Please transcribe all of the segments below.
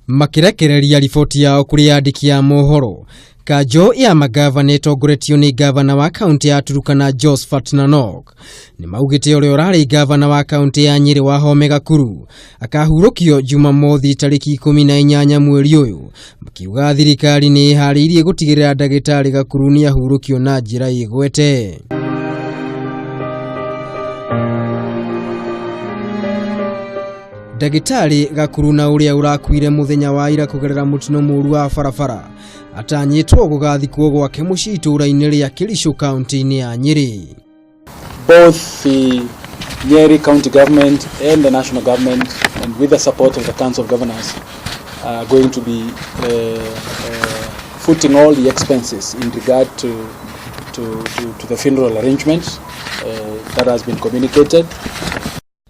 Makĩrekereria riboti yao kũrĩ andĩki a mohoro, kanjo ya magavana ĩtongoretio nĩ gavana wa kaunti ya Turkana Josphat Nanok nĩ maugĩte ũrĩa ũrarĩ gavana wa kaunti ya Nyĩrĩ Wahome Gakuru akahurũkio Jumamothi tarĩki 18 mweri ũyũ, makiuga thirikari nĩ ĩharĩirie gũtigĩrĩra ndagĩtarĩ Gakuru nĩ ahurũkio na njĩra ĩgwete. Ndagĩtarĩ Gakuru na ũrĩa ũrakuire mũthenya wa ira kũgerera mũtino mũru wa barabara atanyĩtwo gũgathikwo gwake mũciĩ itũũra-inĩ rĩa Kericho kaunti-inĩ ya Nyĩrĩ. Both the Nyeri County government and the national government, and with the support of the Council of Governors, are going to be footing all the expenses in regard to the funeral arrangements that has been communicated.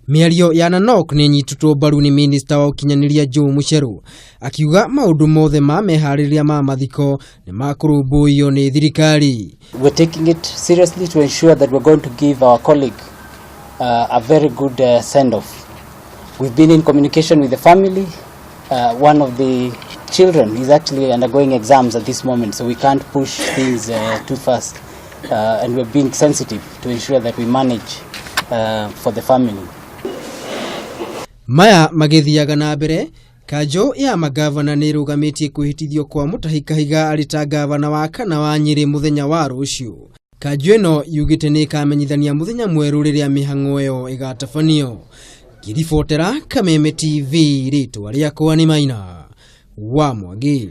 Mĩario ya Nanok nĩ ĩnyitĩtwo mbaru nĩ minista wa ũkinyanĩria Joe Mucheru akiuga maũndũ mothe ma meharĩrĩria ma mathiko nĩ makũrũmbũiyo nĩ thirikari. We're taking it seriously to ensure that we're going to give our colleague a very good send-off. We've been in communication with the family. One of the children is actually undergoing exams at this moment, so we can't push things too fast. And we're being sensitive to ensure that we manage for the family. Maya magĩthiaga na mbere, kanjo ya magavana nĩ ĩrũgamĩtie kwĩhĩtithio kwa Mutahi Kahiga arĩ ta gavana wa kana wa Nyĩrĩ mũthenya wa rũciũ. Kanjo ĩno yugĩte nĩ ĩkamenyithania mũthenya mwerũ rĩrĩa mĩhang'o ĩyo ĩgatabanio. Ngĩribotera Kameme TV, rĩtwa rĩakwa nĩ Maina wa Mwangi.